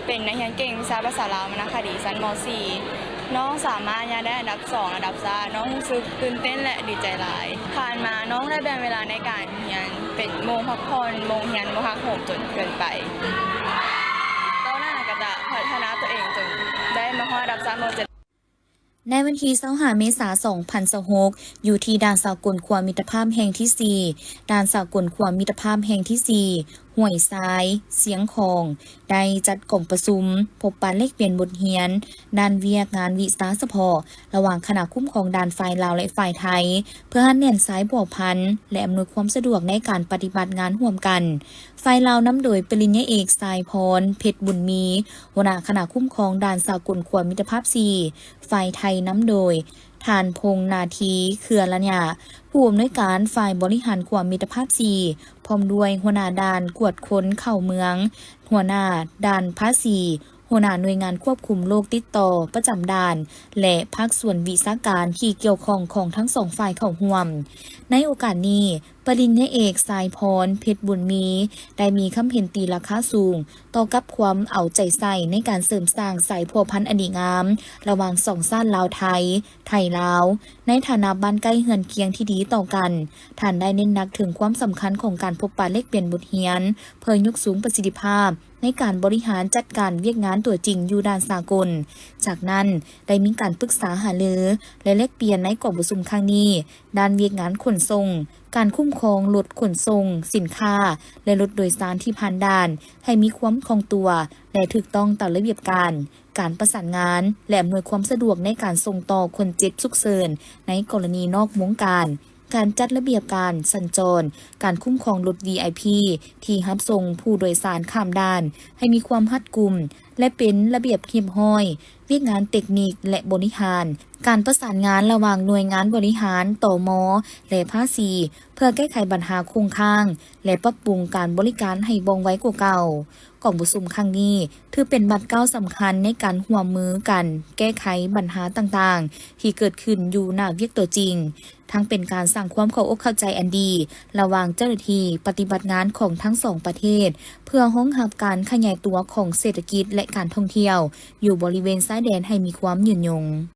ເປັນນັກຮຽນເກັ່ງວິຊາພາສາລາວວັນນະຄະດີຊັ້ນ ມ.ສີ່. ນ້ອງສາມາດຍາດໄດ້ອັນດັບສອງລະດັບຊາດ. ນ້ອງຮູ້ສຶກຕື່ນເຕັ້ນ ແລະ ດີໃຈຫຼາຍ. ຜ່ານມານ້ອງໄດ້ແບ່ງເວລາໃນການຮຽນ, ເປັນໂມງພັກຜ່ອນ, ໂມງຮຽນບໍ່ຫັກໂຫມຈົນເກີນໄປ. ຕໍ່ໜ້າກໍຈະພັດທະນາຕົວເອງຈົນໄດ້ມາຮອດລະດັບຊັ້ນ ມ.ເຈັດ. ໃນວັນທີຊາວຫ້າ ເມສາ ສອງພັນຊາວຫົກ ຢູ່ທີ່ດ່ານສາກົນຂົວມິດຕະພາບແຫ່ງທີສີ່ ດ່ານສາກົນຂົວມິດຕະພາບແຫ່ງທີສີ່ ຫ້ວຍຊາຍ, ຊຽງຂອງ ໄດ້ຈັດກອງປະຊຸມພົບປະແລກປ່ຽນບົດຮຽນດ້ານວຽກງານວິຊາສະເພາະ ລະຫວ່າງຄະນະຄຸ້ມຄອງດ່ານຝ່າຍລາວ ແລະ ຝ່າຍໄທ ເພື່ອຮັດແໜ້ນສາຍພົວພັນ ແລະ ອຳນວຍຄວາມສະດວກໃນການປະຕິບັດງານຮ່ວມກັນ. ຝ່າຍລາວນຳໂດຍປະລິນຍາເອກ ສາຍພອນ ເພັດບຸນມີ ຫົວໜ້າຄະນະຄຸ້ມຄອງດ່ານສາກົນຂົວມິດຕະພາບສີ່, ຝ່າຍໄທນຳໂດຍ ທ່ານ ພົງນາທີ ເຄືອລະຍະ ຜູ້ອຳນວຍການຝ່າຍບໍລິຫານຂົວມິດຕະພາບສີ່ ພ້ອມດ້ວຍຫົວໜ້າດ່ານກວດຄົນເຂົ້າເມືອງ, ຫົວໜ້າດ່ານພາສີ, ຫົວໜ້າໜ່ວຍງານຄວບຄຸມໂລກຕິດຕໍ່ປະຈຳດ່ານ ແລະ ພາກສ່ວນວິຊາການທີ່ກ່ຽວຂ້ອງຂອງທັງສອງຝ່າຍເຂົ້າຮ່ວມ. ໃນໂອກາດນີ້, ປະລິນຍາເອກ ສາຍພອນ ເພັດບຸນມີ ໄດ້ມີຄຳເຫັນຕີລາຄາສູງ ຕໍ່ກັບຄວາມເອົາໃຈໃສ່ໃນການເສີມສ້າງສາຍພົວພັນອັນດີງາມ ລະຫວ່າງສອງຊາດລາວ-ໄທ, ໄທ-ລາວ ໃນຖານະບ້ານໃກ້ເຮືອນຄຽງທີ່ດີຕໍ່ກັນ. ທ່ານໄດ້ເນັ້ນໜັກເຖິງຄວາມສຳຄັນຂອງການພົບປະແລກປ່ຽນບົດຮຽນ ເພື່ອຍົກສູງປະສິດທິພາບໃນການບໍລິຫານຈັດການວຽກງານຕົວຈິງຢູ່ດ່ານສາກົນ. ຈາກນັ້ນ, ໄດ້ມີການປຶກສາຫາລື ແລະ ແລກປ່ຽນໃນກອງປະຊຸມຄັ້ງນີ້ ດ້ານວຽກງານຂົນສົ່ງ, ການຄຸ້ມຄອງລົດຂົນສົ່ງສິນຄ້າ ແລະ ລົດໂດຍສານທີ່ຜ່ານດ່ານ ໃຫ້ມີຄວາມຄ່ອງຕົວ ແລະ ຖືກຕ້ອງຕາມລະບຽບການ, ການປະສານງານ ແລະ ອຳນວຍຄວາມສະດວກໃນການສົ່ງຕໍ່ຄົນເຈັບສຸກເສີນໃນກໍລະນີນອກວົງການ, ການຈັດລະບຽບການສັນຈອນ, ການຄຸ້ມຄອງລົດ ວີໄອພີ ທີ່ຮັບສົ່ງຜູ້ໂດຍສານຂ້າມດ່ານ ໃຫ້ມີຄວາມຮັດກຸມ ແລະ ເປັນລະບຽບຮຽບຮ້ອຍ, ວຽກງານເຕັກນິກ ແລະ ບໍລິຫານ, ການປະສານງານລະຫວ່າງໜ່ວຍງານບໍລິຫານ ຕມ ແລະ ພາສີ ເພື່ອແກ້ໄຂບັນຫາຄົງຄ້າງ ແລະ ປັບປຸງການບໍລິການໃຫ້ວ່ອງໄວກວ່າເກົ່າ. ກອງປະຊຸມຄັ້ງນີ້ ຖືເປັນບາດກ້າວສຳຄັນໃນການຮ່ວມມືກັນແກ້ໄຂບັນຫາຕ່າງໆ ທີ່ເກີດຂຶ້ນຢູ່ໜ້າວຽກຕົວຈິງ, ທັງເປັນການສ້າງຄວາມເຂົ້າອົກເຂົ້າໃຈອັນດີ ລະຫວ່າງເຈົ້າໜ້າທີ່ປະຕິບັດງານຂອງທັງສອງປະເທດ ເພື່ອຮອງຮັບການຂະຫຍາຍຕົວຂອງເສດຖະກິດ ແລະ ການທ່ອງທ່ຽວ ຢູ່ບໍລິເວນຊາຍແດນໃຫ້ມີຄວາມຍືນຍົງ.